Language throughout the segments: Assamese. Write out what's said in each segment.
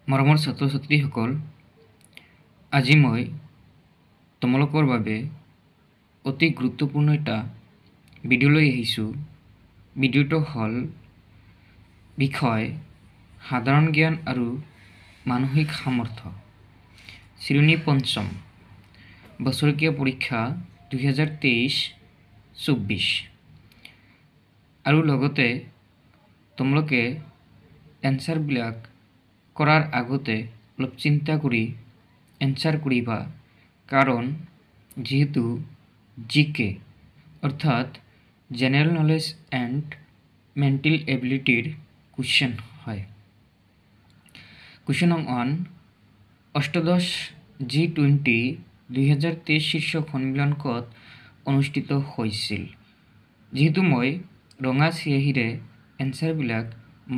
মৰমৰ ছাত্ৰ ছাত্ৰীসকল, আজি মই তোমালোকৰ বাবে অতি গুৰুত্বপূৰ্ণ এটা ভিডিঅ' লৈ আহিছোঁ। ভিডিঅ'টো হ'ল বিষয় সাধাৰণ জ্ঞান আৰু মানসিক সামৰ্থ্য, শ্ৰেণী পঞ্চম, বছৰেকীয়া পৰীক্ষা 2023-24। আৰু লগতে তোমালোকে এনচাৰবিলাক কৰাৰ আগতে অলপ চিন্তা কৰি এনচাৰ কৰিবা, কাৰণ যিহেতু জি কে অৰ্থাৎ জেনেৰেল নলেজ এণ্ড মেণ্টেল এবিলিটিৰ কুৱেশ্যন হয়। কুৱেশ্যন নং 1, অষ্টাদশ জি-20 2023 শীৰ্ষ সন্মিলন ক'ত অনুষ্ঠিত হৈছিল? যিহেতু মই ৰঙা চিয়াহীৰে এনচাৰবিলাক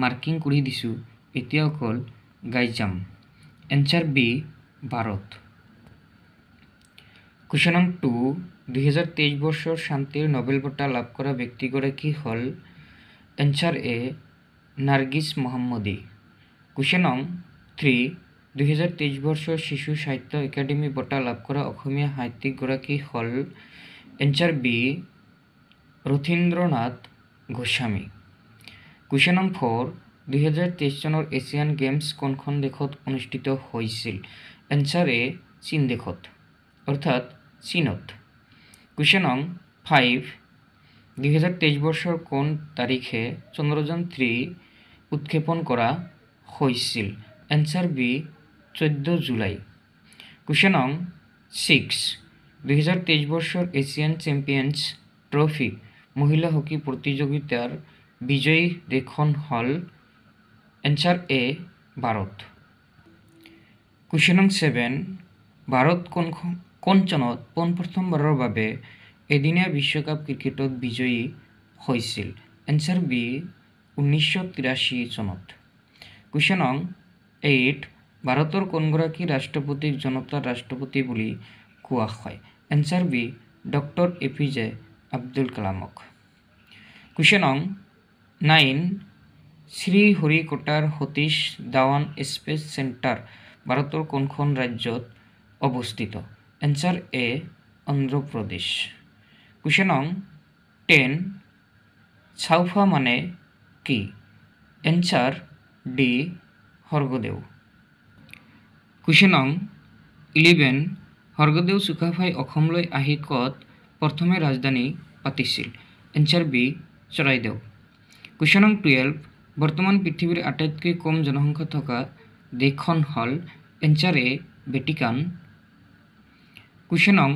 মাৰ্কিং কৰি দিছোঁ, এতিয়া অকল গাই যাম। Answer B, Bharat. Question নং 2, 2023 বৰ্ষৰ শান্তিৰ নোবেল বঁটা লাভ কৰা ব্যক্তিগৰাকী হ'ল? এনচাৰ এ, নাৰ্গিছ মহম্মদী। কুৱেশ্যন নং 3, 2023 বৰ্ষৰ শিশু সাহিত্য একাডেমী বঁটা লাভ কৰা অসমীয়া সাহিত্যিকগৰাকী হ'ল? Answer B, Rathindranath Goswami. Question নং 4, 2023 চনৰ এছিয়ান গেমছ কোনখন দেশত অনুষ্ঠিত হৈছিল? এনচাৰ এ, চীন দেশত, অৰ্থাৎ চীনত। কুৱেশ্যন নং 5, 2023 বৰ্ষৰ কোন তাৰিখে চন্দ্ৰযান 3 উৎক্ষেপণ কৰা হৈছিল? Answer B, 14 July. কুৱেশ্যন নং 6, 2023 বৰ্ষৰ এছিয়ান চেম্পিয়নছ ট্ৰফী মহিলা হকী প্ৰতিযোগিতাৰ বিজয়ী দেশখন হ'ল? এনচাৰ এ, ভাৰত। কুৱেশ্যন নং 7, ভাৰত কোনখন কোন চনত পোনপ্ৰথমবাৰৰ বাবে এদিনীয়া বিশ্বকাপ ক্ৰিকেটত বিজয়ী হৈছিল? এনচাৰ বি, 1983 চনত। কুৱেশ্যন নং 8, ভাৰতৰ কোনগৰাকী ৰাষ্ট্ৰপতিক জনতাৰ ৰাষ্ট্ৰপতি বুলি কোৱা হয়? Answer B, doctor A P J Abdul কালামক। কুৱেশ্যন নং 9, শ্ৰীহৰিকোটাৰ সতীশ ধাৱান স্পেচ চেণ্টাৰ ভাৰতৰ কোনখন ৰাজ্যত অৱস্থিত? এনচাৰ এ, অন্ধ্ৰপ্ৰদেশ। কুৱেশ্যন নং 10, চাউফা মানে কি? এনচাৰ ডি, স্বৰ্গদেউ। কুৱেশ্যন নং 11, স্বৰ্গদেউ চুকাফাই অসমলৈ আহি ক'ত প্ৰথমে ৰাজধানী পাতিছিল? Answer B, Charaideo. Question নং 12, বৰ্তমান পৃথিৱীৰ আটাইতকৈ কম জনসংখ্যা থকা দেশখন হ'ল? Answer A, Vatican. Question নং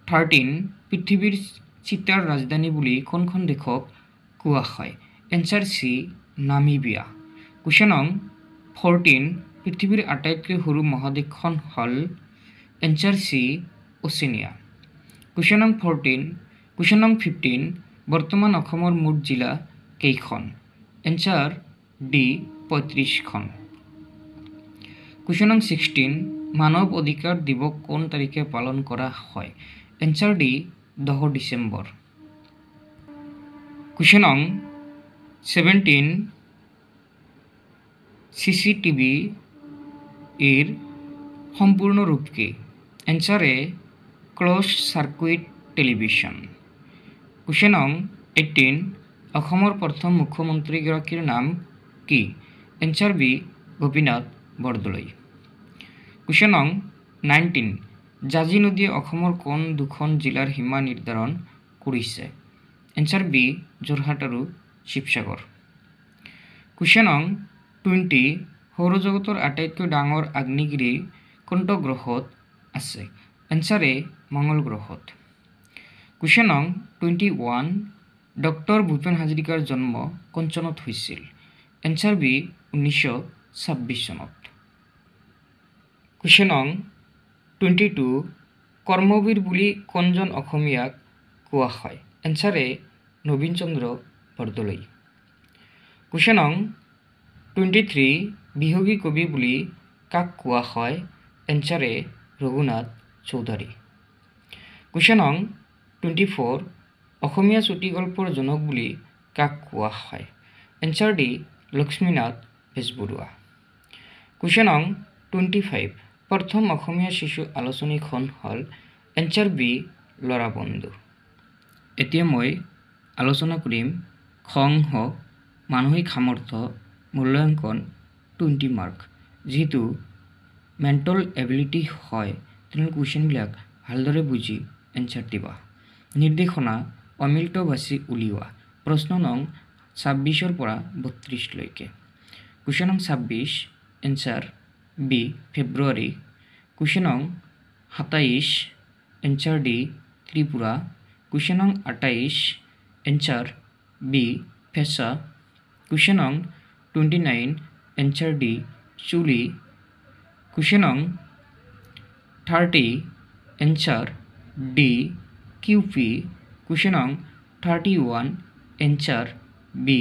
13, পৃথিৱীৰ চিতাৰ ৰাজধানী বুলি কোনখন দেশক কোৱা হয়? Answer C, Namibia. কুৱেশ্যন নং 14, পৃথিৱীৰ আটাইতকৈ সৰু মহাদেশখন হ'ল? Answer C, Oceania. কুৱেশ্যন নং 14, কুৱেশ্যন নং 15, বৰ্তমান অসমৰ মুঠ জিলা কেইখন? Answer D, 35খন। কুৱেশ্যন নং 16, মানৱ অধিকাৰ দিৱস কোন তাৰিখে পালন কৰা হয়? Answer D, 10 December. কুৱেশ্যন নং 17, চিচিটিভি এৰ সম্পূৰ্ণ ৰূপ কি? Answer A, close circuit television. Question নং 18, অসমৰ প্ৰথম মুখ্যমন্ত্ৰীগৰাকীৰ নাম কি? Answer B, Gopinath Bordoloi. Question নং 19, জাঁজী নদীয়ে অসমৰ কোন দুখন জিলাৰ সীমা নিৰ্ধাৰণ কৰিছে? এনচাৰ বি, যোৰহাট আৰু শিৱসাগৰ। কুৱেশ্যন নং 20, সৌৰজগতৰ আটাইতকৈ ডাঙৰ আগ্নেয়গিৰি কোনটো গ্ৰহত আছে? এনচাৰ এ, মঙল গ্ৰহত। কুৱেশ্যন নং 21, ডক্টৰ ভূপেন হাজৰিকাৰ জন্ম কোন চনত হৈছিল? এনচাৰ বি, 1926 চনত। কুৱেশ্যন নং 22, কৰ্মবীৰ বুলি কোনজন অসমীয়াক কোৱা হয়? এনচাৰ এ, নবীন চন্দ্ৰ বৰদলৈ। কুৱেশ্যন নং 23, বিহগী কবি বুলি কাক কোৱা হয়? Answer A, Raghunath Choudhury. Question নং 24, অসমীয়া চুটিগল্পৰ জনক বুলি কাক কোৱা হয়? Answer D, Lakshminath Bezbaroa. Question নং 25, প্ৰথম অসমীয়া শিশু আলোচনীখন হ'ল? Answer B, Lorabandhu. এতিয়া মই আলোচনা কৰিম খ অংশ, মানসিক সামৰ্থ্য মূল্যাংকন, 20 মাৰ্ক। যিহেতু মেণ্টেল এবিলিটি হয়, তেনেহ'লে কুৱেশ্যনবিলাক ভালদৰে বুজি এনচাৰ দিবা। নিৰ্দেশনা, অমিলটো বাছি উলিওৱা। প্ৰশ্ন নং 26ৰ পৰা 32লৈকে। কুৱেশ্যন নং 26, এনচাৰ বি, ফেব্ৰুৱাৰী। কুৱেশ্যন নং 27, এনচাৰ ডি, ত্ৰিপুৰা। কুৱেশ্যন নং 28, এনচাৰ বি, ফেঁচা। কুৱেশ্যন নং 29, এনচাৰ ডি, চুলি। কুৱেশ্যন নং 30, এনচাৰ ডি, কিউপি। কুৱেশ্যন নং 31, এনচাৰ বি,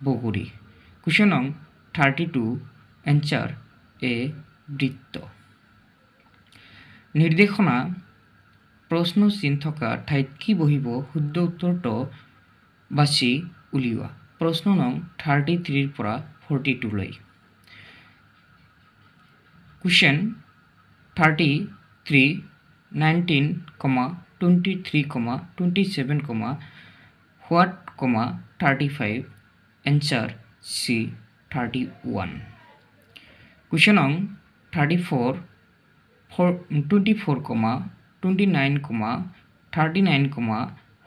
বগৰী। কুৱেশ্যন নং 32, এনচাৰ এ, বৃত্ত। নিৰ্দেশনা, প্ৰশ্ন চিন থকা ঠাইত কি বহিব, শুদ্ধ উত্তৰটো বাছি উলিওৱা। প্ৰশ্ন নং 33ৰ পৰা 42লৈ। Question 33, 19 comma 23 comma 27 comma what comma 35? Answer C, 31। Question নং 34, 24 comma 29 comma 39 comma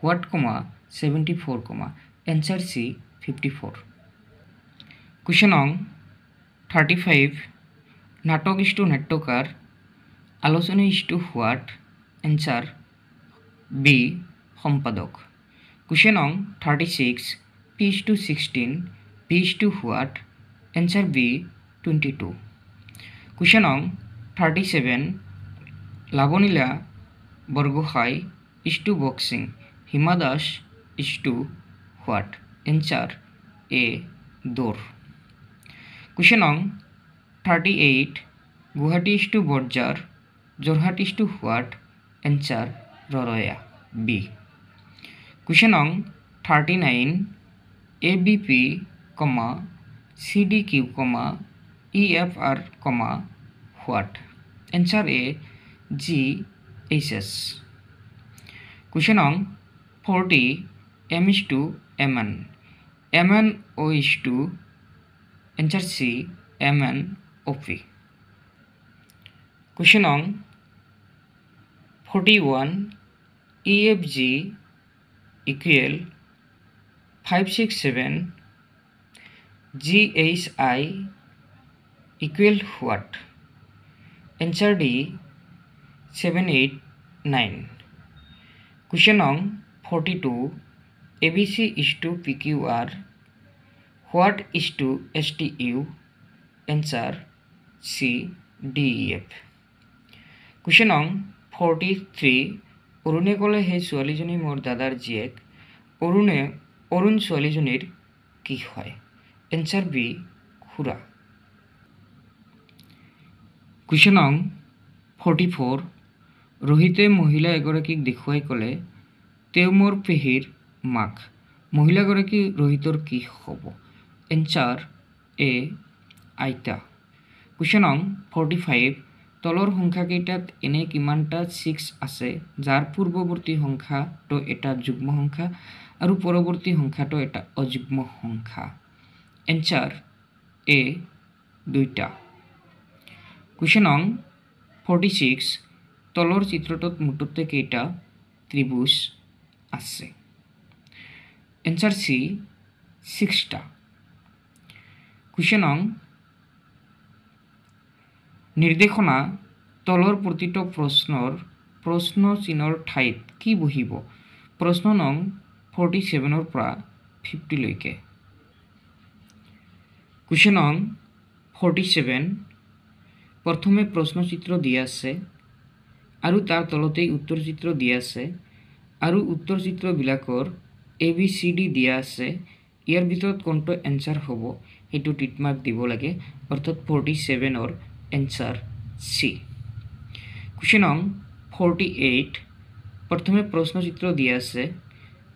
what comma 74 comma? Answer C, 54। Question নং 35, নাটক is to নাট্যকাৰ, আলোচনী is to what? Answer B, সম্পাদক। কুৱেশ্যন নং 36, P is to 16, P is to what? Answer B, 22। Question নং 37, Lovlina Borgohain is to boxing, Hima Das is to what? Answer A, দৌৰ। কুৱেশ্যন নং 38, Guwahati is to Borjhar, Jorhat is to what? Answer Roroya, B। Question নং 39, A B P comma C D Q comma E F R comma what? Answer A, G H S। Question নং 40, M is to M N, M N O is to? Answer C, M N O P। Question নং 41, E F G equal 5 6 7, G H I equal what? Answer D, 7 8 9। Question নং 42, A B C is to P Q R, what is to S T U? Answer C, D E F। Question নং 43, অৰুণে ক'লে, সেই ছোৱালীজনী মোৰ দাদাৰ জীয়েক। অৰুণে অৰুণ ছোৱালীজনীৰ কি হয়? এনচাৰ বি, খুৰা। কুৱেশ্যন নং 44, ৰোহিতে মহিলা এগৰাকীক দেখুৱাই ক'লে, তেওঁ মোৰ পেহীৰ মাক। মহিলাগৰাকী ৰোহিতৰ কি হ'ব? এনচাৰ এ, আইতা। কুৱেশ্যন নং 45, তলৰ সংখ্যাকেইটাত এনে কিমানটা ছিক্স আছে যাৰ পূৰ্বৱৰ্তী সংখ্যাটো এটা যুগ্ম সংখ্যা আৰু পৰৱৰ্তী সংখ্যাটো এটা অযুগ্ম সংখ্যা? এনচাৰ এ, দুইটা। কুৱেশ্যন নং 46, তলৰ চিত্ৰটোত মুঠতে কেইটা ত্ৰিভুজ আছে? Answer C, ছিক্সটা। কুৱেশ্যন নং নিৰ্দেশনা, তলৰ প্ৰতিটো প্ৰশ্নৰ প্ৰশ্ন চিনৰ ঠাইত কি বহিব? প্ৰশ্ন নং 47ৰ পৰা 50লৈকে। কুৱেশ্যন নং 47, প্ৰথমে প্ৰশ্নচিত্ৰ দিয়া আছে আৰু তাৰ তলতেই উত্তৰ চিত্ৰ দিয়া আছে আৰু উত্তৰ চিত্ৰবিলাকৰ এ বি চি ডি দিয়া আছে। ইয়াৰ ভিতৰত কোনটো এনচাৰ হ'ব, সেইটো টিক মাৰ্ক দিব লাগে, অৰ্থাৎ 47ৰ এনচাৰ চি। কুৱেশ্যন নং 48, প্ৰথমে প্ৰশ্নচিত্ৰ দিয়া আছে,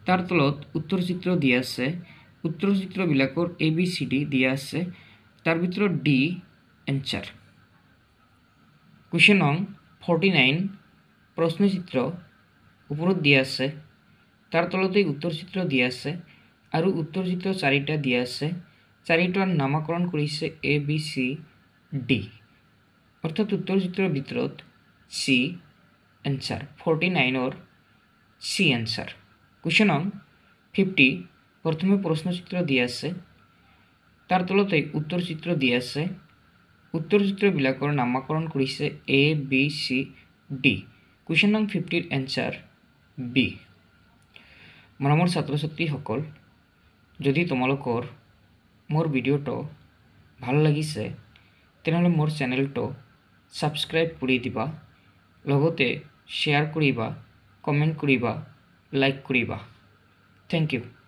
তাৰ তলত উত্তৰ চিত্ৰ দিয়া আছে, উত্তৰ চিত্ৰবিলাকৰ এ বি চি ডি দিয়া আছে, তাৰ ভিতৰত ডি এনচাৰ। কুৱেশ্যন নং 49, প্ৰশ্নচিত্ৰ ওপৰত দিয়া আছে, তাৰ তলতেই উত্তৰ চিত্ৰ দিয়া আছে আৰু উত্তৰ চিত্ৰ চাৰিটা দিয়া আছে। চাৰিটাৰ নামাকৰণ কৰিছে এ, বি, চি, ডি, অৰ্থাৎ উত্তৰ চিত্ৰৰ ভিতৰত চি এনচাৰ, 49ৰ চি এনচাৰ। কুৱেশ্যন নং 50, প্ৰথমে প্ৰশ্নচিত্ৰ দিয়া আছে, তাৰ তলতে উত্তৰ চিত্ৰ দিয়া আছে। উত্তৰ চিত্ৰবিলাকৰ নামাকৰণ কৰিছে এ, বি, চি, ডি। কুৱেশ্যন নং 50ৰ এনচাৰ বি। মৰমৰ ছাত্ৰ ছাত্ৰীসকল, যদি তোমালোকৰ মোৰ ভিডিঅ'টো ভাল লাগিছে, তেনেহ'লে মোৰ চেনেলটো ছাবস্ক্ৰাইব কৰি দিবা, লগতে শ্বেয়াৰ কৰিবা, কমেণ্ট কৰিবা, লাইক কৰিবা। Thank you.